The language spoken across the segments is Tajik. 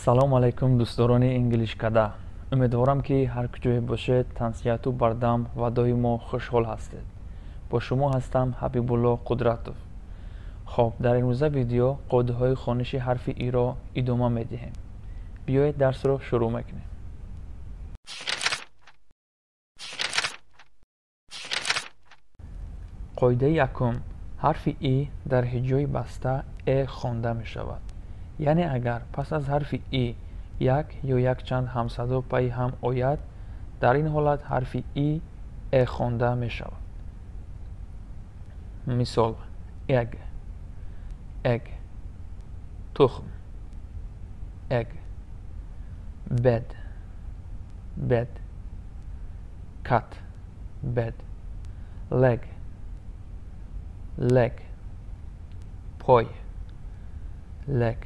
Ассалому алайкум, дӯстдорони Инглишкада. Умедворам, ки ҳар куҷое бошед, тансиҳату бардам ва доимо хушҳол ҳастед. Бо шумо ҳастам Ҳабибулло Қудратов. Хоб, дар имрӯза видео қоидаҳои хониши ҳарфи иро идома медиҳем. Биёед, дарсро шурӯъ мекунем. Қоидаи якум: ҳарфи и дар ҳиҷои баста э хонда мешавад. Яъне агар пас аз ҳарфи и як ё якчанд ҳамсадо пайи ҳам ояд, дар ин ҳолат ҳарфи и э хонда мешавад. Мисол: egg, egg, тухм, egg, bed, bed, cat, bed, leg, leg, пой, leg,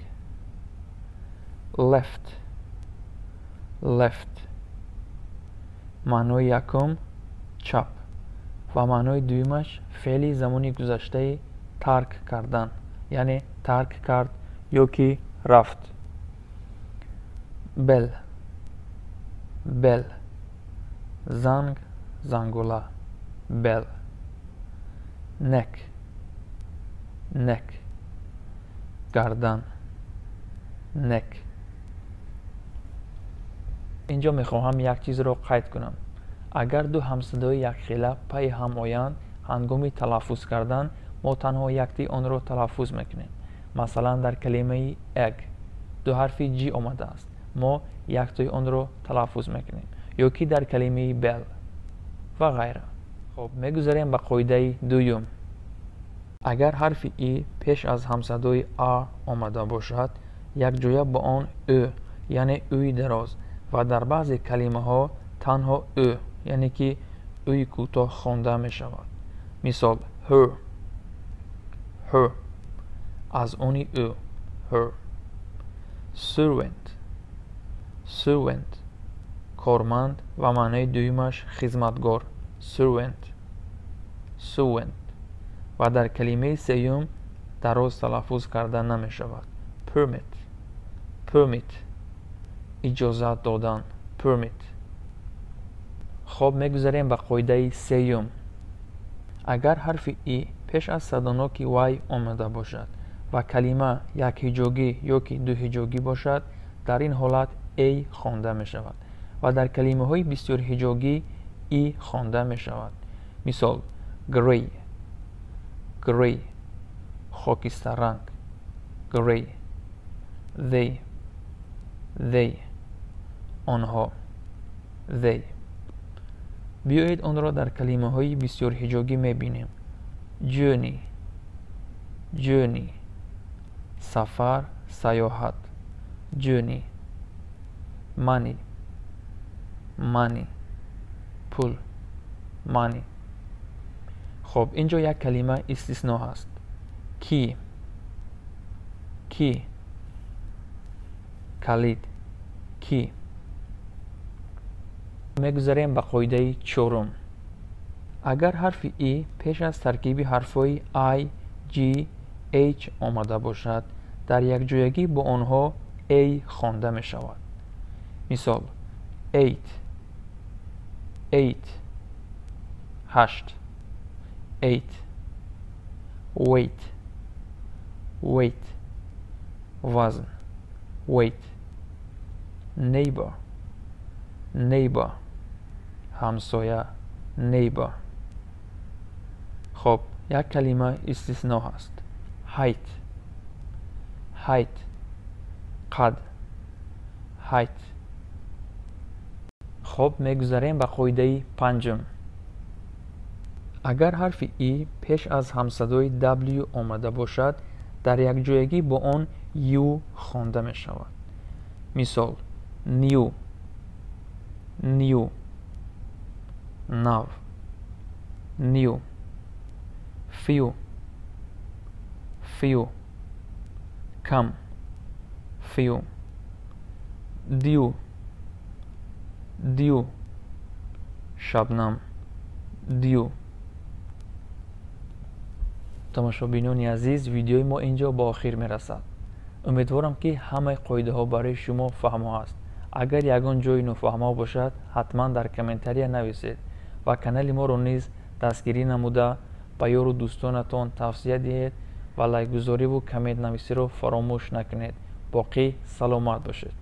left, left. Маънои якум чап ва маънои дуюмаш феъли замони гузаштаи тарк кардан, яъне тарк кард ё ки рафт. Bell, bell, занг, зангула, bell, neck, neck, гардан, neck. Инҷо мехоҳам як чизро қайд кунам. Агар ду ҳамсадои якхела пайи ҳам оянд, ҳангоми талаффуз кардан мо танҳо яктаи онро талаффуз мекунем. Масалан, дар калимаи egg ду ҳарфи g омадааст, мо яктои онро талаффуз мекунем, ё ки дар калимаи bell ва ғайра. Хоб, мегузарем ба қоидаи дуюм. Агар ҳарфи и пеш аз ҳамсадои а омада бошад, якҷоя бо он ӯ, яъне ӯи дароз, ва дар баъзе калимаҳо танҳо ӯ, яъне ки ӯи кӯтоҳ хонда мешавад. Мисол: her, her, аз они ӯ, her, servant, servant, корманд ва маънои дуюмаш хизматгор, servant, servant. Ва дар калимаи сеюм дароз талаффуз карда намешавад: permit, permit, иҷозат додан, permit. Хоб, мегузарем ба қоидаи сеюм. Агар ҳарфи и пеш аз садоноки y омада бошад ва калима якҳиҷогӣ ё ки дуҳиҷогӣ бошад, дар ин ҳолат a хонда мешавад ва дар калимаҳои бисёрҳиҷогӣ и хонда мешавад. Мисол: grey, grey, хокистарранг, grey, they, they, онҳо, they. Биёед, онро дар калимаҳои бисёрҳиҷогӣ мебинем: journey, journey, сафар, саёҳат, journey, money, money, пул, money. Хоб, инҷо як калима истисно ҳаст: key, key, калид, key. Мегузарем ба қоидаи чорум. Агар ҳарфи и пеш аз таркиби ҳарфҳои i, g, h омада бошад, дар якҷоягӣ бо онҳо a хонда мешавад. Мисол: eight, eight, ҳашт, eight, weight, weight, вазн, weight, neighbor, neighbor, ҳамсоя, neighbor. Хоб, як калима истисно ҳаст: height, height, қад, height. Хоб, мегузарем ба қоидаи панҷум. Агар ҳарфи и пеш аз ҳамсадои w омада бошад, дар якҷоягӣ бо он u хонда мешавад. Мисол: new, new, нав, new, few, few, кам, few, dew, dew, шабнам, dew. Тамошобинони азиз, видеои мо ин ҷо ба охир мерасад. Умедворам, ки ҳамаи қоидаҳо барои шумо фаҳмо аст. Агар ягон ҷои нофаҳмо бошад, ҳатман дар комментария нависед ва канали моро низ дастгирӣ намуда, ба ёру дӯстонатон тавсия диҳед ва лайкгузориву коммент нависиро фаромӯш накунед. Боқӣ саломат бошед.